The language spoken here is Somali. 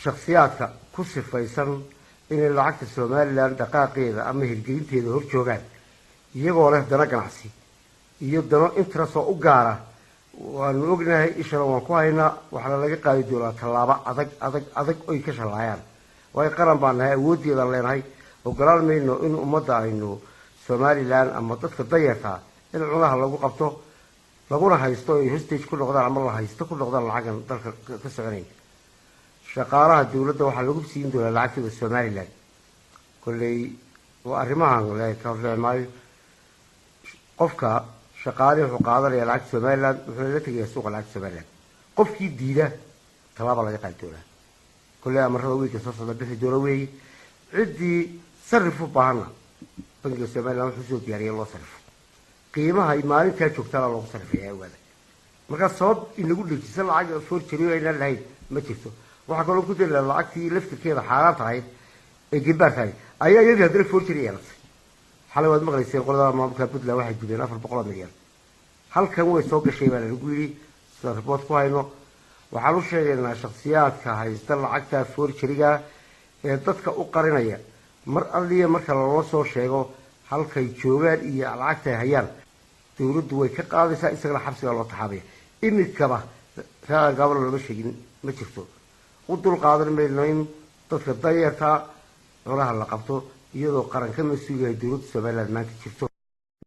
Shakhsiyaadka ku sifaysan inay lacagta Somaliland dhaqaaqeeda ama hirgelinteeda hor joogaan, iyagoo leh dano ganacsi iyo dano interest oo u gaara, waanu ognahay, ishana waan ku haynaa. Waxaana laga qaadi doonaa tallaabo adag, adag, adag oy ka shallaayaan. Waayo, qaran baan nahay, awooddeedaan leenahay. Ogolaan mayno in ummadda aynu Somaliland ama dadka dayartaa in cunaha lagu qabto, laguna haysto, ay hostage ku noqdaan ama la haysto ku noqdaan lacagan dalka ka soconayn. Shaqaalaha dowladda waxaa lagu siin doonaa lacagtooda Somaliland. Kolley waa arrimahan le ka hordhici maayo. Qofka shaqaalihi wuxuu qaadanaya lacagta Somaliland, wuxuuna la tegayaa suuqa lacagta Somaliland. Qofkii diida tallaaba laga qaadi doonaa. Kolley amarada wiilka soo socda bixi doona weeye. Ciddii sarif u baahanna, bangiga Somaliland wuxuu soo diyaariyay loo sarifo, qiimaha ay maalintaa joogtaana loogu sarifaya. Ogaada, markaa sabab inagu dhejisa lacag forgery aynaan lahayn ma jirto. Waxaa kaloo ku dari lahaa, lacagtii laftirkeeda xaaraanta ahayd ee gilbaarka ahayd ayaa iyadii haddana forgery yeelatay. Xalay waad maqlayseen, qolada maamulka Puntland waxay gudeen 400 milyan. Halkan way soo gashay baa lalagu yidhi, sidaan report ku hayno. Waxaan u sheegaynaa shakhsiyaadka haysta lacagta forgeryga ee dadka u qarinaya, mar alliya marka laloo soo sheego halkay joogaan iyo lacagta ay hayaan, dowladdu way ka qaadaysaa, isagana xabsigaa loo taxaabaya. Imikaba reer gaabalo looma sheegin, ma jirto. U dul qaadan mayno in dadka danyarta cunaha la qabto, iyadoo qaran ka mas-uul yahay dowladda Somaliland maanta jirto.